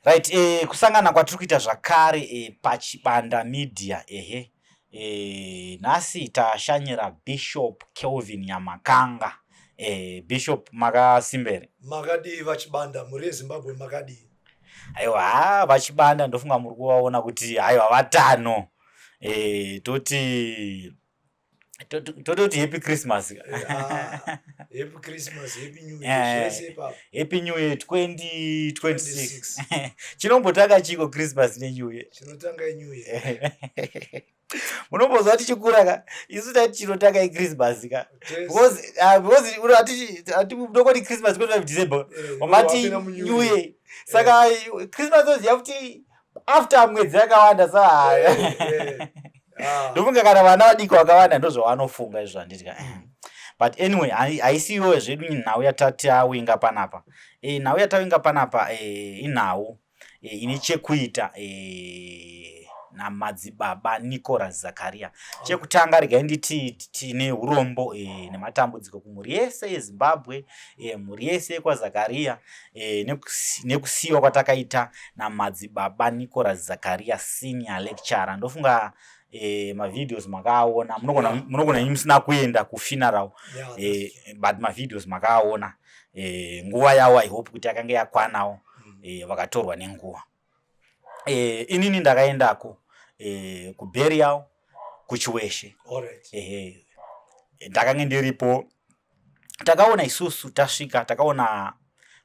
Right, kusangana kwatiri kuita zvakare paChibanda Media, ehe. Nhasi tashanyira Bishop Kelvin Nyamakanga. Bishop, makasimbere? Makadii, vaChibanda? Mhuri yeZimbabwe, makadii? Aiwa, ha, vaChibanda, ndofunga muri kuvaona kuti aiwa, vatano. Tototi happy Christmas. Ah, happy Christmas, happy New Year, zvese ipapo. Happy New Year 2026. Chinombotanga chiko, Christmas neNew Year? Chinotanga iNew Year. Munombozwa tichikura ka, isu tati chinotanga iChristmas ka, because ndokoti Christmas 25 December, wamati wapinda muNew New Year. Saka Christmas toziva kuti after mwedzi yakawanda sa. Ah. Ndofunga kana vana vadiki vakawanda ndozvavanofunga izvo, handiti ka? But anyway, haisiyo zvedu nhau yatatawenga panapa. Nhau yatawenga panapa inhau ine chekuita namadzibaba Nicholas Zakaria. Chekutanga, regai nditi tine urombo nematambudziko kumhuri yese yeZimbabwe, mhuri yese yekwaZakaria, nekusiyiwa kwatakaita namadzibaba Nicholas Zakaria, senior lecturer. Ndofunga mavideos makaaona, munogona imi musina kuenda kufuneral, but mavideos makaaona. Nguva yavo, I hope kuti yakanga yakwanawo. Vakatorwa nenguva. Inini ndakaendako kuburial kuChiweshe. Ehe, ndakange ndiripo. Takaona isusu tasvika, takaona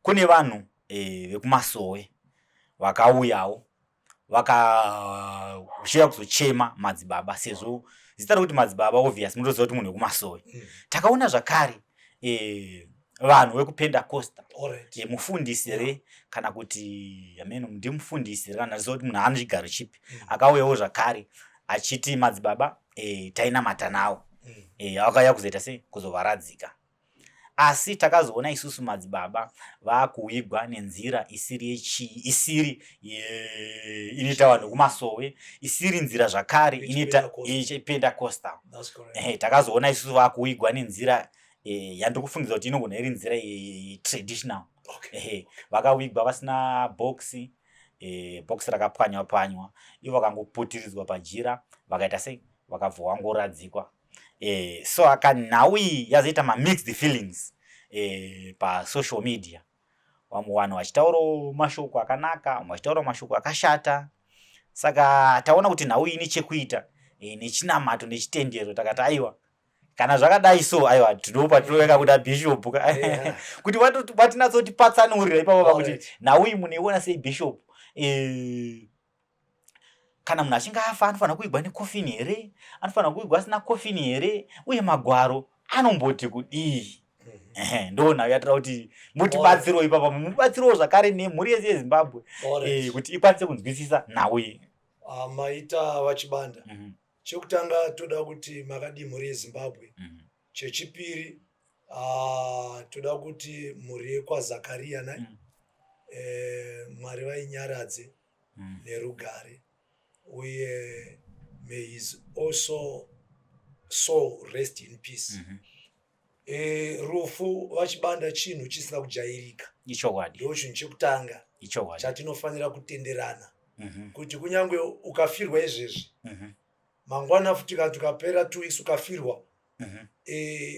kune vanhu vekumasowe vakauyawo, vakachiuya kuzochema madzibaba, sezvo zita rekuti madzibaba, obvious munotoziva kuti munhu wekumasowe. Takaona zvakare vanhu vekuPentecosta, mufundisi re kana kuti ameno ndimufundisi re, kana ziva kuti munhu ane chigaro chipi, akauyawo zvakare achiti madzibaba tainamata nawo. Akauya kuzoita sei, kuzovaradzika. Asi takazoona isusu madzibaba vakuwigwa nenzira isiri yechii, isiri inoita vanhu vekumasowe, isiri nzira zvakare inoita yePentecostal. That's correct. Takazoona isusu vakuwigwa nenzira yandiri kufungidzira kuti inogona iri nzira yetraditional. Ehe, vakawigwa vasina bhokisi, bhokisi rakapwanywa pwanywa, ivo vakangoputiridzwa pajira, vakaita sei, vakabva wangoradzikwa. So aka nhau iyi yazoita mamixed feelings pasocial media, vamwe vanhu vachitaurawo mashoko akanaka, vamwe vachitaurawo mashoko akashata. Saka taona kuti nhau iyi ine chekuita nechinamato nechitendero. Takati aiwa, kana zvakadai so, aiwa, tinopa tinovenga kuda bishop ka kuti vatinatsotipatsanurira ipapo pakuti nhau iyi munoiona sei, bishop? Kana munhu achinge afa, anofanira kuigwa nekofini here, anofanira kuigwa asina kofini here, uye magwaro anomboti kudii? Ehe, ndo nhau yatira kuti mutibatsirewo ipapa, mubatsirewo zvakare nemhuri yese yeZimbabwe kuti ikwanise kunzwisisa nhau iyi. Ah, maita, vaChibanda. Chekutanga toda kuti makadii, mhuri yeZimbabwe? Chechipiri, toda kuti mhuri yekwaZakaria nai Mwari vainyaradze nerugare, uye may his also soul rest in peace. Rufu, vaChibanda, chinhu chisina kujairika. Ichokwadi. Ndo chinhu chekutanga chatinofanira kutenderana kuti kunyange ukafirwa izvezvi, mangwana futi kana tukapera 2 weeks ukafirwa,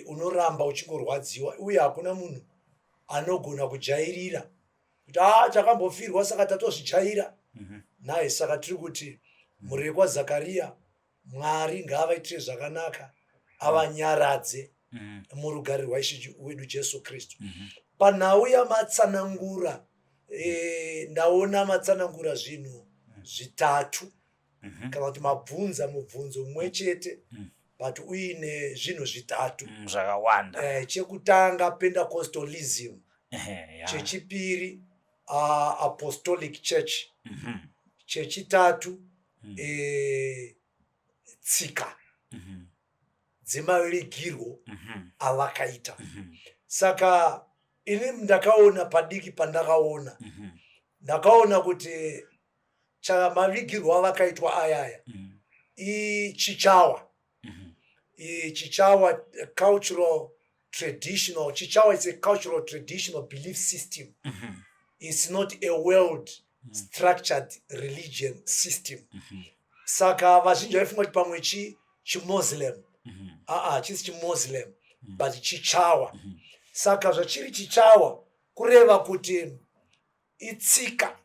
unoramba uchingorwadziwa, uye hakuna munhu anogona kujairira kuti a takambofirwa saka tatozvijaira. Naye saka tiri kuti mhuri yekwaZakaria, Mwari ngaavaitire zvakanaka, avanyaradze murugare rwaIshe wedu Jesu Kristu. Panhau yamatsanangura, ndaona matsanangura zvinhu zvitatu, kana kuti mabvunza mubvunzo mumwe chete but uine zvinhu zvitatu zvakawanda. Chekutanga, Pentecostalism. Chechipiri, Apostolic Church. Chechitatu, tsika dzemavigirwo avakaita. Saka ini ndakaona padiki pandakaona, ndakaona kuti chamavigirwo avakaitwa ayaya ichichawa, ichichawa cultural traditional, chichawa is a cultural traditional belief system. It's not a world. Structured religion system. Saka vazhinji vaifunga kuti pamwe chiMuslim. Aa, chisi chiMuslim, but chichawa. Saka zvachiri chichawa, kureva kuti itsika.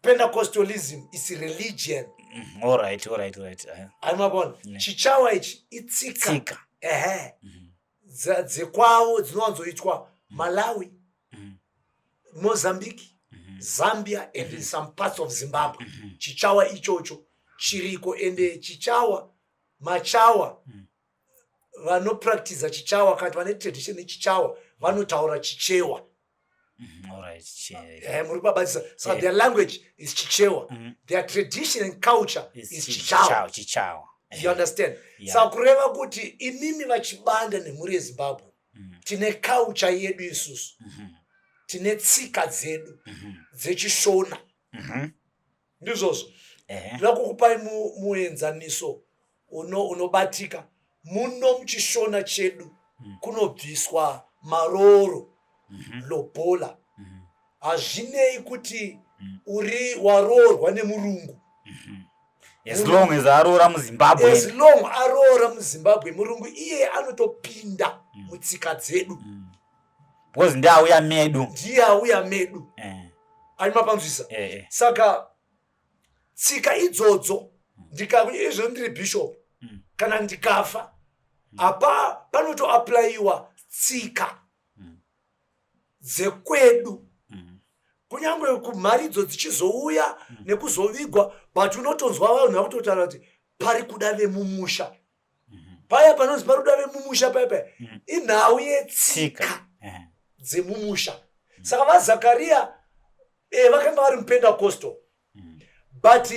Pentecostalism is religion. All right. Aimabona? Chichawa ichi itsika. Tsika. Ehe, dzekwavo dzinowanzoitwa Malawi, Mozambique, Zambia and in some parts of Zimbabwe. Chichawa ichocho chiriko, ende chichawa, machawa, vanopractiza chichawa kati vane tradition yechichawa vanotaura Chichewa. All right. Muri kubabatisa? Saka their language is Chichewa. Their tradition and culture is Chichawa. Chichawa. You understand? Yeah. Saka kureva kuti imimi vaChibanda nemhuri yeZimbabwe, tine culture yedu isusu, tine tsika dzedu dzechiShona. Ndizvozvo. Ndoda kukupai muenzaniso unobatika. Muno muchiShona chedu kunobviswa maroro, lobola. Hazvinei kuti uri waroorwa nemurungu. As long as aroora muZimbabwe. As long aroora muZimbabwe, murungu iye anotopinda mutsika dzedu. Because ndiauya medu. Ndiye auya medu. Aimapanzwisa? Eh. Saka tsika idzodzo, izvo ndiri bishop, kana ndikafa, apa panotoapplyiwa tsika dzekwedu, kunyange kumharidzo dzichizouya nekuzovigwa, but unotonzwa vanhu vakutotaura kuti pari kuda vemumusha. Paya panonzi pari kuda vemumusha paya paya, inhau yetsika Tsika. dzemumusha. Saka vaZakaria vakanga vari muPentecostal, but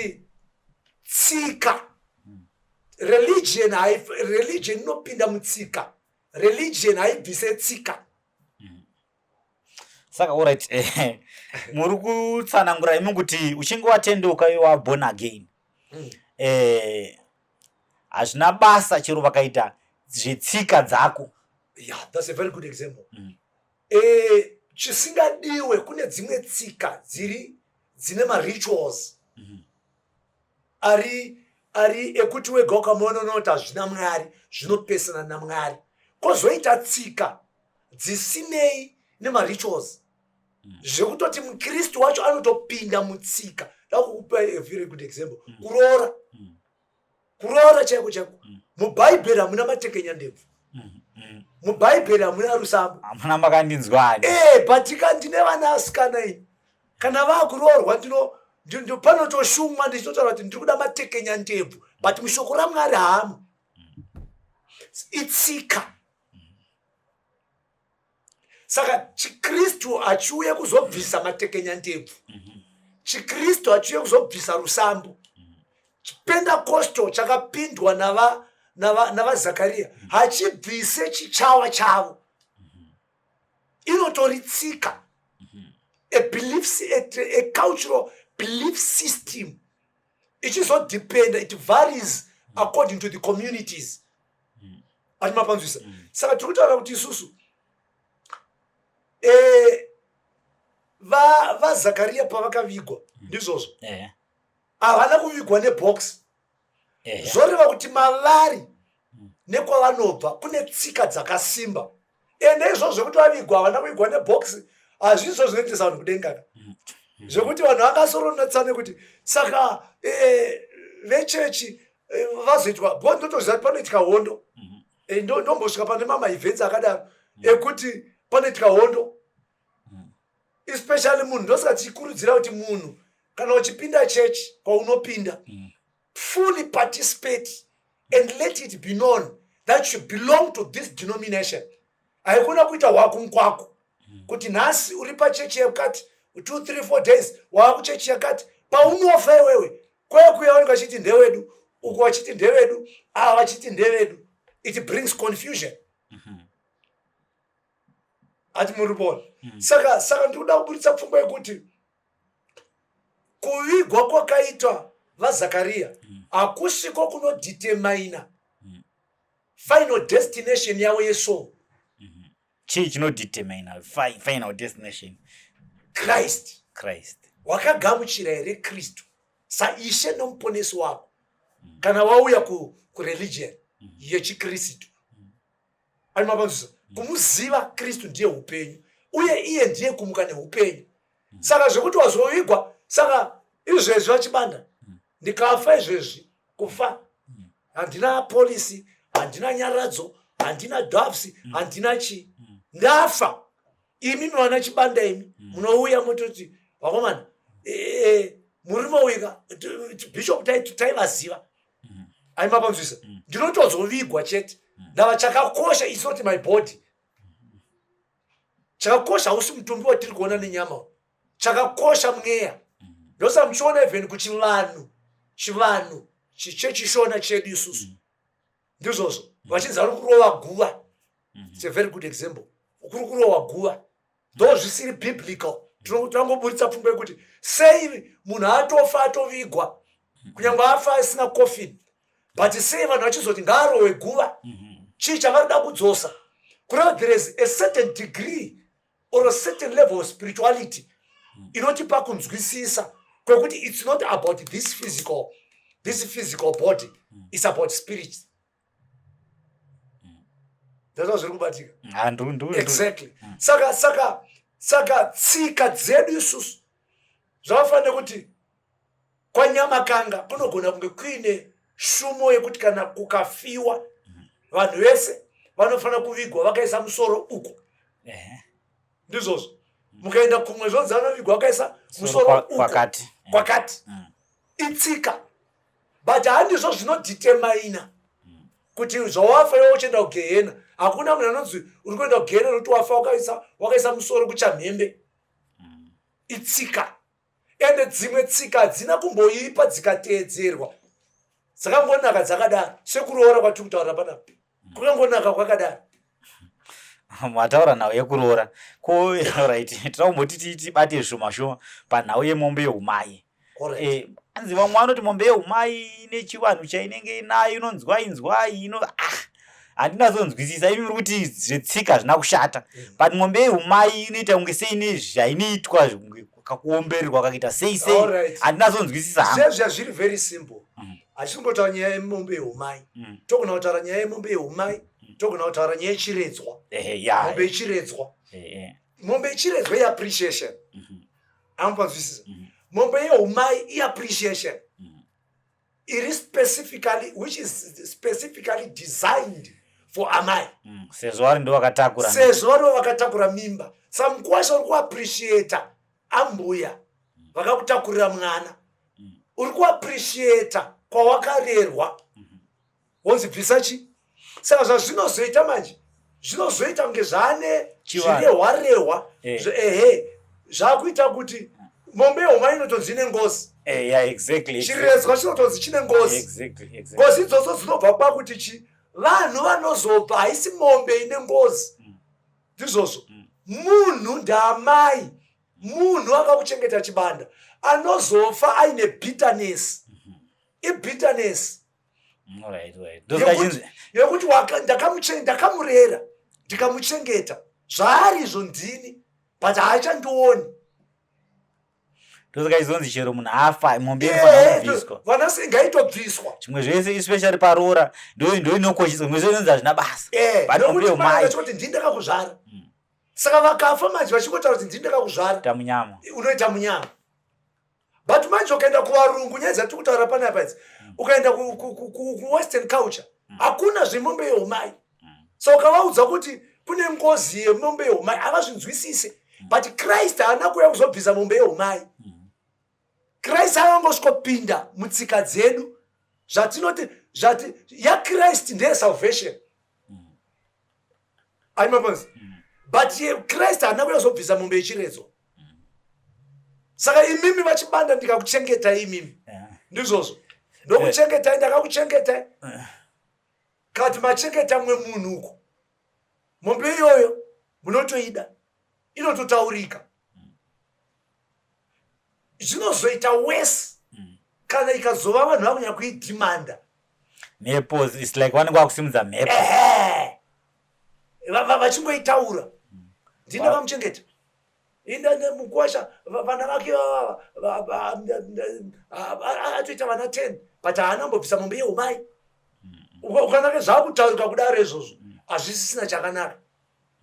tsika, religion, religion inopinda mutsika. Religion haibvise tsika. Saka alright, muri kutsanangura imi kuti uchinge watendeuka, iwe waborn again, hazvina basa chero vakaita zvetsika dzako. Yeah, that's a very good example. Chisingadiwe, kune dzimwe tsika dzine marituals ari ekuti wega ukamuona unoti hazvina Mwari, zvinopesana naMwari. Kwozoita tsika dzisinei nemarituals, zvekutoti muKristu wacho anotopinda mutsika. Da kukupa a very good example: kuroora. Kuroora chaiko chaiko, muBhaibheri hamuna matekenya ndebvu. MuBhaibheri hamuna rusambo. Hamuna, makandinzwani. But ka ndine vana asikana ini, kana vakuroorwa, panotoshumwa ndichitotaura kuti ndiri kuda matekenya ndebvu, but mushoko raMwari haamo. Itsika. Saka chiKristu hachiuye kuzobvisa matekenya ndebvu. ChiKristu hachiuye kuzobvisa rusambo. Pentecostal chakapindwa navaZakaria hachibvise chichawa chavo. Inotori tsika, a belief, a cultural belief system ichizodependa, it varies according to the communities. Ati mapanzwisa? Saka tiri kutaura kuti isusu vaZakaria pavakavigwa, ndizvozvo, havana kuvigwa nebox. Zvoreva kuti mavari nekwavanobva kune tsika dzakasimba. Ende izvozvo zvekuti vavigwa, havana kuvigwa nebox, hazvizvo zvinoendesa vanhu kudengaka, zvekuti vanhu vangasoronetsane kuti saka vechechi vazoitwa bo. Ndotoziva kuti panoitika hondo. Ndombosvika pane mamaevents akadaro ekuti panoitika hondo, especially munhu. Ndosaka tichikurudzira kuti munhu kana uchipinda chechi kwaunopinda, fully participate and let it be known that you belong to this denomination. Haikona kuita hwakunkwako kuti nhasi uri pachechi yakati, 2, 3, 4 days waakuchechi yakati. Paunofa iwewe, kwekuya vanenge vachiti ndewedu, uku vachiti ndevedu, ava vachiti ndevedu. It brings confusion. Ati muri bona? Saka ndikuda kuburitsa pfungwa yekuti kuvigwa kwakaitwa vaZakaria hakusiko kunodetermina final destination yavo yesoul. Chii chinodetermina final destination? Christ. Christ. Wakagamuchira here Kristu saIshe nomuponesi wako? Kana wauya kureligion yechiKristu, animapanzwisa kumuziva Kristu ndiye upenyu, uye iye ndiye kumuka neupenyu. Saka zvekuti wazovigwa, saka izvezvi vaChibanda, ndikafa izvezvi, kufa handina policy, handina nyaradzo, handina doves, handina chii. Ndafa, imi vana Chibanda, imi munouya mototi, "Vakomana, murume uyu bishop taivaziva." Aimapanzwisa, ndinotozovigwa chete. Ndava chakakosha is not my body. Chakakosha hausi mutumbi watiri kuona nenyama. Chakakosha mweya. Ndosa muchiona even kuchivanhu, chivanhu chechishona chedu isusu, ndizvozvo vachinzi vari kurova guva. It's a very good example. Kuri kurova guva, ndo zvisiri biblical. Tinongoburitsa pfungwa yekuti sei munhu atofa, atovigwa, kunyange afa asina coffin, but sei vanhu vachizoti ngaarohwe guva? Chii chavari kuda kudzosa? Kureva there is a certain degree or a certain level of spirituality inotipa kunzwisisa kwekuti it's not about this physical body, it's about spirit. Ndazva zviri kubatika? Ah, Exactly. Saka tsika dzedu isusu zvakafanira kuti kwaNyamakanga kunogona kunge kuine shumo yekuti kana kukafiwa, vanhu vese vanofanira kuvigwa vakaisa musoro uku. Ndizvozvo. Mukaenda kumwe, zvonzi vanovigwa vakaisa musoro uku. Kwakati. Kwakati. Itsika, but handizvo zvinodetermina kuti zvawafa iwe uchienda kugehena. Hakuna munhu anonzi uri kuenda kugehena nokuti wafa wakaisa musoro kuchamhembe. Itsika, ende dzimwe tsika hadzina kumboipa dzikateedzerwa, dzakangonaka dzakadaro, sekuroora kwatiri kutaura panapa, kukangonaka kwakadaro. Mataura nhau yekuroora ko, right, tinoda kumboti tibate zvishoma shoma panhau yemombe yeumai. Anzi vamwe vanoti mombe yeumai ine chivanhu chainenge inayo, inonzwai nzwai ino. Ah, handinazonzwisisa. Imi muri kuti zvetsika hazvina kushata, but mombe yeumai inoita kunge seine zvainoitwa, kakuombererwa kakaita sei sei. Handinazonzwisisa hangu. Zvezvi zviri very simple. Hatisingotaura nyaya yemombe yeumai. Togona kutaura nyaya yemombe yeumai, togona kutaura nyaya yechiredzwa. Mombe yechiredzwa, mombe yechiredzwa iappreciation. Amupanzwisisa? Mombe yeumai iappreciation iri specifically, which is specifically designed for amai. Sezvo vari ndo vakatakura. Sezvo varivo vakatakura mimba. Samukwasha uri kuappreciata ambuya vakakutakurira mwana, uri kuappreciata kwawakarerwa, wonzi bvisa chi. Saka zvazvinozoita manje, zvinozoita kunge zvaane Chivanhu. zvirehwa rehwa. Ehe, zvakuita kuti mombe yeumai inotonzi ine ngozi. Yeah, exactly. Chiredzwa chinotonzi chine ngozi. Ngozi idzodzo dzinobva pakuti chi vanhu vanozobva, haisi mombe ine ngozi. Ndizvozvo. Munhu ndaamai, munhu akakuchengeta Chibanda, anozofa aine bitterness, ibitterness All right. Ndosaka yekuti ndakamurera, ndikamuchengeta, zvaari izvo ndini, but haachandioni. Ndosaka izonzi chero munhu afa, mombe inofanira kubviswa. Vana ngaitobviswa. Zvimwe zvese, especially paroora, ndo inokosheswa. Zvimwe zvese inonzi hazvina basa. But mombe Nokuti yeumai vachoti ndini ndakakuzvara. Saka vakafa manje vachingotaura kuti ndini ndakakuzvara, ta munyama. Unoita munyama. But manje ukaenda kuvarungu, nyaya dzatiri kutaura panapa idzi, ukaenda kuwestern culture, hakuna zvemombe yeumai. So ukavaudza kuti kune ngozi yemombe yeumai, havazvinzwisise. But Christ haana kuuya kuzobvisa mombe yeumai. Christ akangosvikopinda mutsika dzedu. Zvatinoti zvati yaChrist ndeyesalvation, aimapanzi, but Christ haana kuuya kuzobvisa mombe yechiredzo. Saka imimi vaChibanda, ndikakuchengetai imimi, ndizvozvo, ndokuchengetai, ndakakuchengetai, kati machengeta mumwe munhu uko, mombe iyoyo munotoida, inototaurika. Zvinozoita wese kana ikazova vanhu vakunyanya kuidhimanda. Mhepo, it's like vanenge vakusimudza mhepo. Ehe. Vachingoitaura, ndini ndakamuchengeta. Inde mukwasha vana vake atoita vana 10, but haana kumbobvisa mombe yeumai. Ukanake zvakutaurika kudaro izvozvo, hazvisisina chakanaka.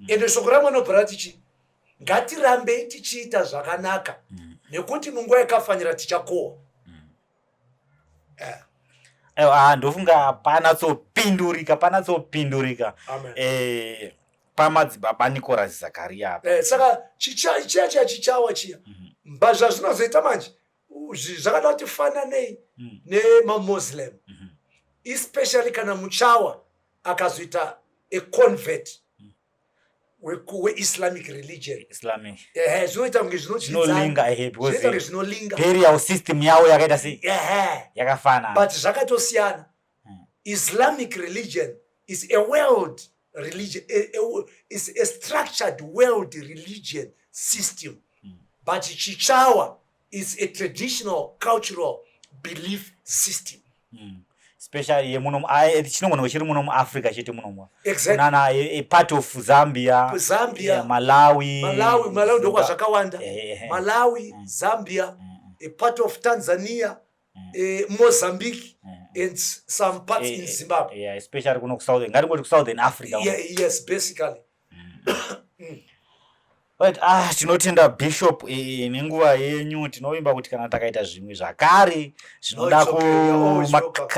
Ende shoko ramwe nobva rati chii? Ngatirambei tichiita zvakanaka, nekuti munguva yakafanira tichakohwa. Aiwa, ndofunga panatsopindurika, panatsopindurika. Amen. Pamadzibaba Nicholas Zakaria apa. Saka chiya chiya chichawa chiya, mba zvazvinozoita manje, zvakada kuti fananei nemaMuslim, especially kana muchawa akazoita a convert weIslamic religion. Islamic. Ehe, zvinoita kunge zvinolinga, ehe, because zvinoita kunge zvinolinga. Burial system yavo yakaita sei? Ehe. Yakafanana. But zvakatosiyana. Islamic religion is a world religion, is a structured world religion system, but chichawa is a traditional cultural belief system. Especially yemuno, chinogona chiri muno muAfrica chete munomu. Exactly. Kunana a part of Zambia. Zambia. Malawi. Malawi, Malawi ndokwa zvakawanda. Ehe. Malawi, Zambia, a part of Tanzania, Mozambique and some parts in Zimbabwe. Yeah, especially kuno kuSouthern, ngatingoti kuSouthern Africa. Yeah, yes, basically. Right, ah, tinotenda Bishop nenguva yenyu. Tinovimba kuti kana takaita zvimwe zvakare zvinoda No, it's okay. You're always welcome.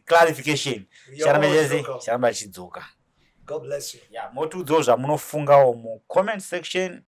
Clarification, You're charamba always chese welcome. charamba chichidzoka. God bless you. Yeah, motiudzawo zvamunofungawo mucomment section.